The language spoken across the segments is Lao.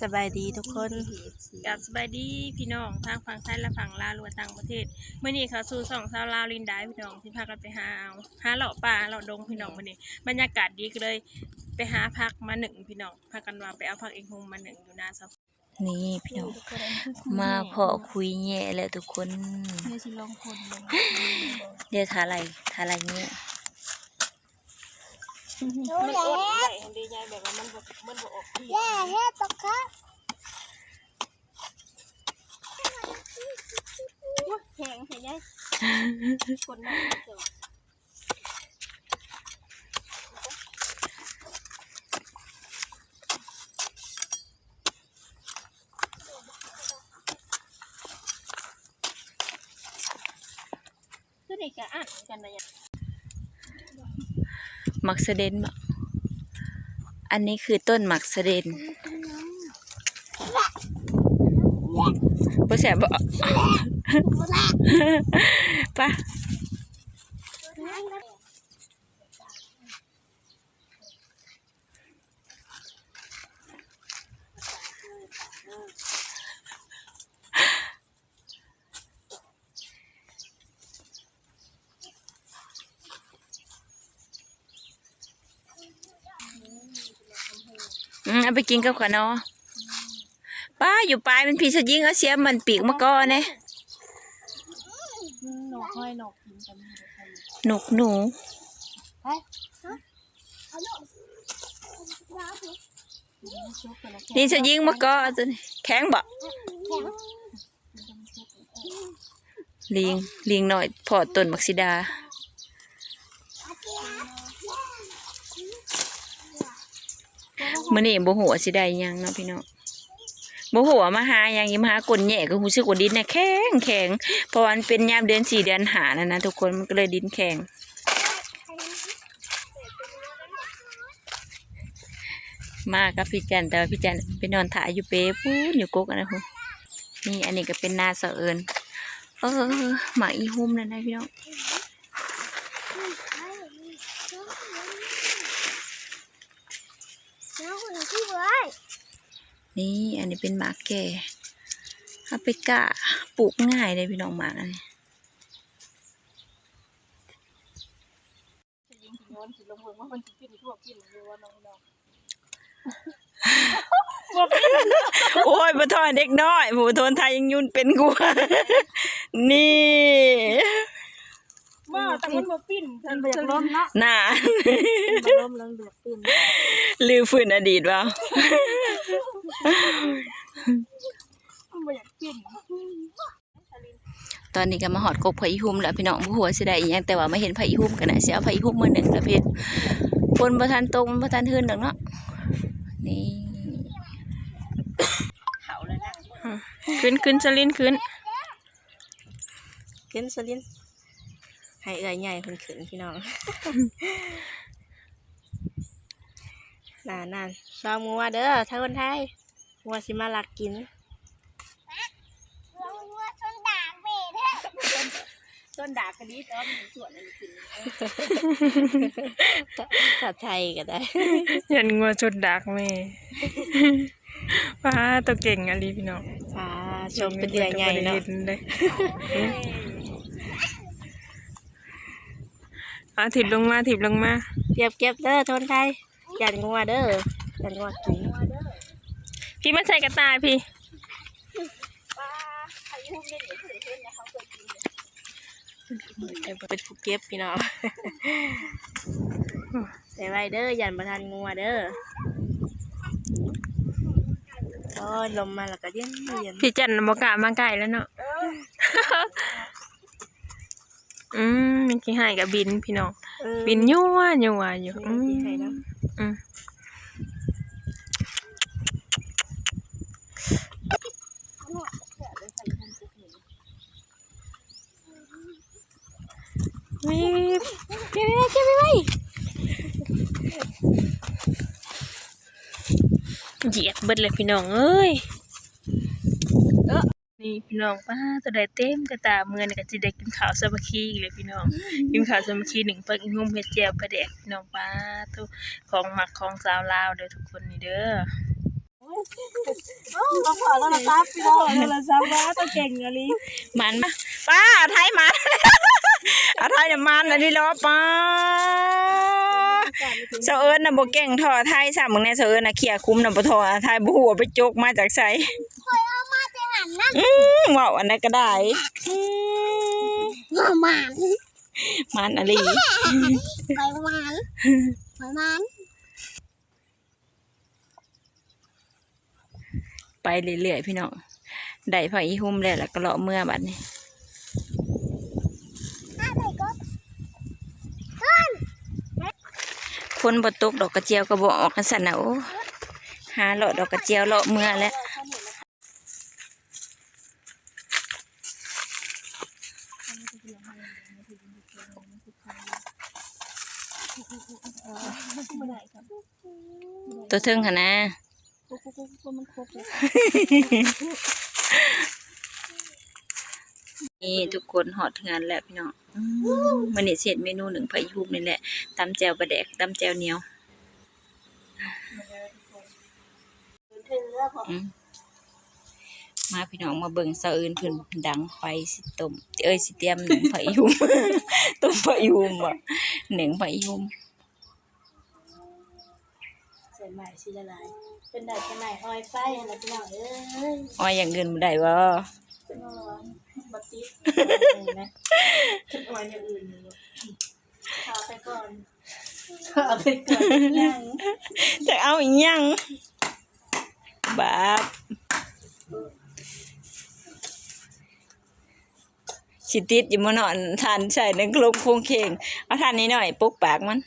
ສະບາຍດີທຸກຄົນ ກາບສະບາຍດີພີ່ນ້ອງທາງຝັ່ງໄທ ແລະ ຝັ່ງລາວ ຫຼືວ່າຕ່າງປະເທດ. ມື້ນີ້ເຂົ້າສູ່ຊ່ອງສາວລາວລິນດາ ພີ່ນ້ອງ ຊິພາກັນໄປຫາເອົາ ຫາເລາະປ່າເລາະດົງພີ່ນ້ອງ. ມື້ນີ້ບັນຍາກາດດີ ກໍເລີຍໄປຫາຜັກມາໜຶ້ງພີ່ນ້ອງ. ພາກັນວ່າໄປເອົາຜັກອີ່ຫຸ່ມມາໜຶ້ງຢູ່ນາສາວ ນີ້ພີ່ນ້ອງ ມາພໍ້ຄຸຍແຍະແລ້ວທຸກຄົນ. ດຽວຊິລອງຄົນເບິ່ງ ດຽວຖ້າໄລ່ ຖ້າໄລ່ແຍະ. ມັນອົດໄວ້ຫັ້ນເດ້ຍາຍ ແບບວ່າມັນບໍ່ ມັນບໍ່ອອກພີ້ ແຍະເຮັດຕົກຄະ. ໂອ້ຍ ແຂງແທ້ຍາຍ ຄົນນັ້ນເຈົ້າ. ຕົວນີ້ກະອັນກັນນະຍາ ໝາກສະເດັນບໍ? ອັນນີ້ຄືຕົ້ນໝາກສະເດັນ. ບໍ່ແຊບບໍ? ປະ. ອືມ ເອົາໄປກິນກັບຂະໜໍ. ປ້າ ຢູ່ປາຍມັນພີ້ ສະຍິງ ເອົາສຽມມັນປີກມາເກາະແດ່. ນົກນ້ອຍ ນົກກິນກັນ ນົກໜູ. ນີ້ສະຍິງມາເກາະ ແຂງບໍ? ແຂງ. ລິງ ລິງນ້ອຍເພາະຕົ້ນໝາກສີດາ. ມື້ນີ້ບໍ່ຮູ້ວ່າຊິໄດ້ຫຍັງເນາະພີ່ນ້ອງ ບໍ່ຮູ້ວ່າມາຫາຫຍັງ. ມາຫາກົ້ນແຍະ ກໍຮູ້ສຶກວ່າດິນນະແຂງໆ ເພາະວ່າມັນເປັນຍາມເດືອນສີ່ເດືອນຫ້ານັ້ນນະທຸກຄົນ ມັນກໍເລີຍດິນແຂງ. ມາກັບພີ່ຈັນ ແຕ່ວ່າພີ່ຈັນໄປນອນຖ້າຢູ່ເປພຸ້ນ ຢູ່ກົກອັນນັ້ນພຸ້ນ. ນີ້ ອັນນີ້ກໍເປັນນາສາວເອີນ. ເອີ ໝາກອີຮຸ່ມນັ້ນນະພີ່ນ້ອງ. ນີ້ ອັນນີ້ເປັນໝາກແກ່ ເອົາໄປກະ ປູກງ່າຍເດ້ພີ່ນ້ອງ ໝາກອັນນີ້. ໂອ້ຍ ບໍ່ທອນເດັກນ້ອຍ ຜູ້ທນໄທຍັງຍຸນເປັນກວ່າ. ນີ້ ບໍ່ ແຕ່ມັນບໍ່ປິ່ນ ມັນບໍ່ຢາກລົ້ມເນາະ ໜ້າ ມັນບໍ່ລົ້ມແລ້ວມັນບໍ່ຢາກປິ່ນ ລືຟື້ນອະດີດເວົ້າ ມັນບໍ່ຢາກປິ່ນ. ຕອນນີ້ກໍມາຮອດກົກຜາກອີຮຸ່ມແລ້ວພີ່ນ້ອງ ບໍ່ຮູ້ວ່າຊິໄດ້ອີ່ຫຍັງ ແຕ່ວ່າມາເຫັນຜາກອີຮຸ່ມກໍໜ້າຊິເອົາຜາກອີຮຸ່ມມື້ໜຶ້ງແລ້ວເພິ່ນ ຝົນບໍ່ທັນຕົກ ມັນບໍ່ທັນຮືນດອກເນາະ. ນີ້ ຂຶ້ນ ຂຶ້ນ ສະລິນ ຂຶ້ນ ຂຶ້ນ ສະລິນ ໃຫ້ເອື້ອຍໃຫຍ່ເພິ່ນຂຶ້ນພີ່ນ້ອງ. ນັ້ນໆ ຊອມງົວເດີ ທາງຄົນໄທ ງົວຊິມາລັກກິນ ງົວຊົນດາກແມ່ເດີ ຊົນດາກກະດີ ແຕ່ວ່າມັນສວນອັນນີ້ກິນ ພາສາໄທກໍໄດ້ ຢ້ານງົວຊົນດາກແມ່. ປາດ ໂຕເກັ່ງອີ່ຫຼີພີ່ນ້ອງ ປາດ ຊົມເປັນເຮືອໃຫຍ່ເນາະ ເຫັນເດ້. ອາ ຖີບລົງມາ ຖີບລົງມາ ເກັບ ເກັບເດີ ໂທນໄທ ຢ້ານງົວເດີ ຢ້ານງົວກິນ. ພີ້ ມາໃສ່ກະຕ່າຍພີ້. ເປັນຜູ້ເກັບພີ່ນ້ອງ ໃສ່ໄວ້ເດີ ຢ້ານບໍ່ທັນງົວເດີ. ໂອ້ຍ ລົມມາແລ້ວກໍເຢັນໆ ພີ່ຈັນບໍ່ກ້າມາໃກ້ແລ້ວເນາະ. ອືມ ມີຂີ້ໄຮ່ກໍບິນພີ່ນ້ອງ ເອີ ບິນຍົວໆຢູ່. ອືມ ມີຂີ້ໄຮ່ນຳ ອືມ. ຢຽບເບິດແລ້ວພີ່ນ້ອງເອີຍ. ນີ້ພີ່ນ້ອງ ປາດ ໂຕໃດເຕັມກະຕ່າ ເມື່ອນີ້ກໍຊິໄດ້ກິນເຂົ້າສາມັກຄີອີກແລ້ວພີ່ນ້ອງ. ກິນເຂົ້າສາມັກຄີ ໜຶ້ງຜັກອີ່ຫຸ່ມ ເຮັດແຈ່ວປາແດກພີ່ນ້ອງ. ປາດໂທ້ ຂອງມັກຂອງສາວລາວເດີທຸກຄົນນີ້ເດີ. ມາຂໍໂທລະສັບ ພີ່ນ້ອງ ໂທລະສັບວ່າຕົວເກັ່ງອີ່ຫຼີ ມັນ ປ້າ ອາໄທມັນ ອາໄທນະມັນ ອັນນີ້ເລາະ ປ້າ ສາວເອິນນະບໍ່ເກັ່ງທໍ່ອາໄທຊ້ຳ ເບິ່ງແນ່ ສາວເອິນນະເຂ່ຍຄຸມນະບໍ່ທໍ່ອາໄທ ບໍ່ຮູ້ວ່າໄປຈົກມາຈາກໃສ ຂ້ອຍເອົາມາແຕ່ຫັ້ນນະ ອືມ ເວົ້າອັນໃດກໍໄດ້ ອືມ ໝານ ໝານອີ່ຫຼີ ຂ້ອຍໝານ ຂ້ອຍໝານ. ໄປເລື້ອຍໆ ພີ່ນ້ອງ ໄດ້ຜັກອີຮຸ່ມແລ້ວ ແລ້ວກໍເລາະເມືອບາດນີ້ ຝົນບໍ່ຕົກ ດອກກະຈຽວກໍບໍ່ອອກ ຈັ່ງຊັ້ນນະ ໂອ້ ຫາເລາະດອກກະຈຽວ ເລາະເມືອແລ້ວ. ຕົວເທິງຫັ້ນນະ ນີ້ທຸກຄົນ ຮອດເຮືອນແລ້ວພີ່ນ້ອງ ອືມ ມື້ນີ້ຊິເຮັດເມນູໜຶ້ງຜັກອີຮຸ່ມນີ້ແຫຼະ ຕຳແຈ່ວປາແດກ ຕຳແຈ່ວໜຽວ ອືມ ມາພີ່ນ້ອງ ມາເບິ່ງສາວອື່ນເພິ່ນດັງໄຟ ຊິຕົ້ມ ເອີຍ ຊິຕຽມໜຶ້ງຜັກອີຮຸ່ມ ຕົ້ມຜັກອີຮຸ່ມບໍ ໜຶ້ງຜັກອີຮຸ່ມ. ໃສ່ໄມ້ຊິລະລາຍ ເປັນໄດ້ແຕ່ໄມ້ອ້ອຍໄຟຫັ້ນແຫຼະພີ່ນ້ອງເອີຍ ອ້ອຍຢ່າງອື່ນບໍ່ໄດ້ບໍ? ບໍ່ ບໍ່ຕິດ ເປັນອ້ອຍຢ່າງອື່ນນີ້ ເອົາໄປກ່ອນ ເອົາໄປກ່ອນ ຍັງ ຈະເອົາອີ່ຫຍັງ ບາບ. ຊິຕິດຢູ່ບໍ່ເນາະ ອັນຖ່ານໃສ່ໃນໂຄງເຄງ ເອົາຖ່ານນ້ອຍໆປົກປາກມັນ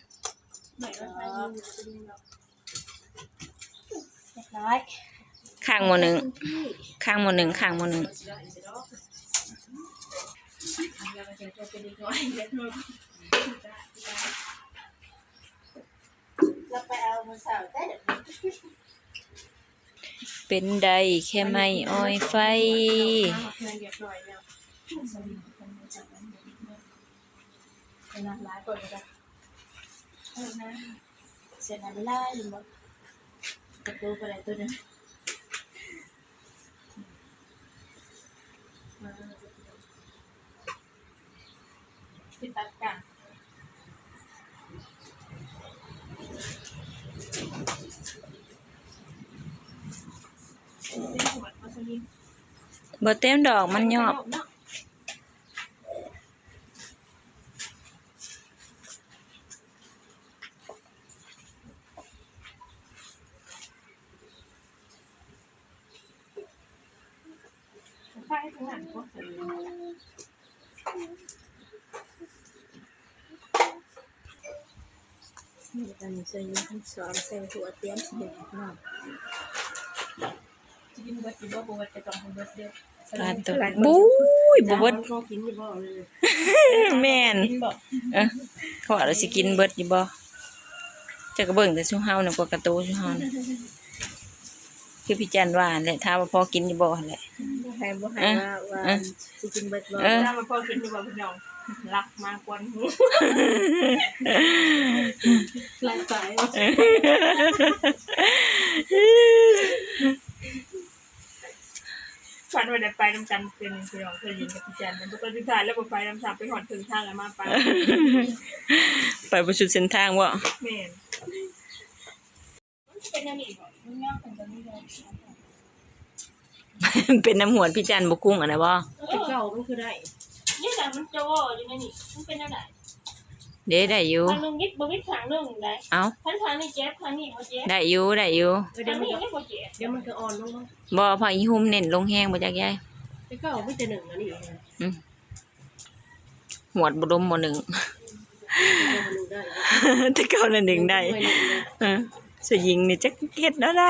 ຮຽບຮ້ອຍ ຄ້າງໝໍ້ໜຶ້ງ ຄ້າງໝໍ້ໜຶ້ງ ຄ້າງໝໍ້ໜຶ້ງ. ເປັນໄດ້ແຄ່ໄມ້ອ້ອຍໄຟ ເສຍດາຍຫຼາຍໆ ເຫັນບໍ່ ກະໂຕກໍໄດ້ໂຕໜຶ່ງ. ບໍ່ເຕັມດອກ ມັນຍອບ. ອັນນີ້ໃສ່ຢູ່ ໃສ່ຫົວຕຽມຊິເຮັດເນາະ. ຊິກິນເບິດຢູ່ບໍ່? ບໍ່ເບິດກໍຕ້ອງໃຫ້ເບິດເດີ້. ປານຕົວ ບຸ້ຍ ບໍ່ເບິດ ພໍກິນຢູ່ບໍ່? ແມ່ນ ກິນບໍ່? ເອີ ເພາະວ່າລາວຊິກິນເບິດຢູ່ບໍ່? ເຈົ້າກໍເບິ່ງແຕ່ຊຸມເຮົານະ ກວ່າກະໂຕຊຸມເຮົານະ ຄືພີ່ຈັນວ່າຫັ້ນແຫຼະ ຖາມວ່າພໍກິນຢູ່ບໍ່ຫັ້ນແຫຼະ ບໍ່ໃຫ້ ບໍ່ໃຫ້ ເອີ ວ່າ ວ່າ ເອີ ຊິກິນເບິດບໍ່? ເອີ ຖາມວ່າພໍກິນຢູ່ບໍ່ພີ່ນ້ອງ? ລັກມາກວນຫູ ໄລ່ຕາຍ. ຝັນວ່າໄດ້ໄປນຳກັນເທື່ອໜຶ່ງ ພີ່ນ້ອງ ເທື່ອຍິງກັບພີ່ຈັນ ມັນບໍ່ໄດ້ສຸດທ້າຍແລ້ວບໍ່ໄປນຳຊ້ຳ ໄປຮອດເຄິ່ງທາງແລ້ວມາປະ ໄປບໍ່ສຸດເສັ້ນທາງບໍ? ແມ່ນ. ມັນເປັນແນວນີ້ບໍ? ມັນຍາວເປັນແບບນີ້ເລີຍ. ເປັນນຳຫວດພີ່ຈັນບໍ່ກຸ້ງຫັ້ນນະບໍ? ເອີ ແຕ່ເກົ່າມັນຄືໄດ້ ນີ້ແຫຼະ ມັນຈະວໍຢູ່ໃນນີ້ ມັນເປັນແນວໃດ? ເດ້ ໄດ້ຢູ່ ຂ້າງໜຶ່ງຫຍິບບໍ່ມີຂ້າງໜຶ່ງໃດ໋. ເອົ້າ ຄັນຂ້າງນີ້ເຈັບ ຂ້າງນີ້ບໍ່ເຈັບ ໄດ້ຢູ່ ໄດ້ຢູ່ ຂ້າງນີ້ຍັງບໍ່ເຈັບ ດຽວມັນກໍອ່ອນລົງ. ບໍ່ ເພາະອີຮຸ່ມເນັ້ນລົງແຮງບໍ່ຈັກຍາຍ ແຕ່ເກົ່າມີແຕ່ໜຶ່ງອັນນີ້. ອືມ ຫວດບໍ່ດົມບໍ່ໜຶ້ງ ແຕ່ເກົ່ານັ້ນດຶງໄດ້ ເອີ ສະຍິງນີ້ຈັກເຮັດແນວໃດ.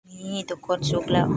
ນີ້ທຸກຄົນ ສຸກແລ້ວ ເ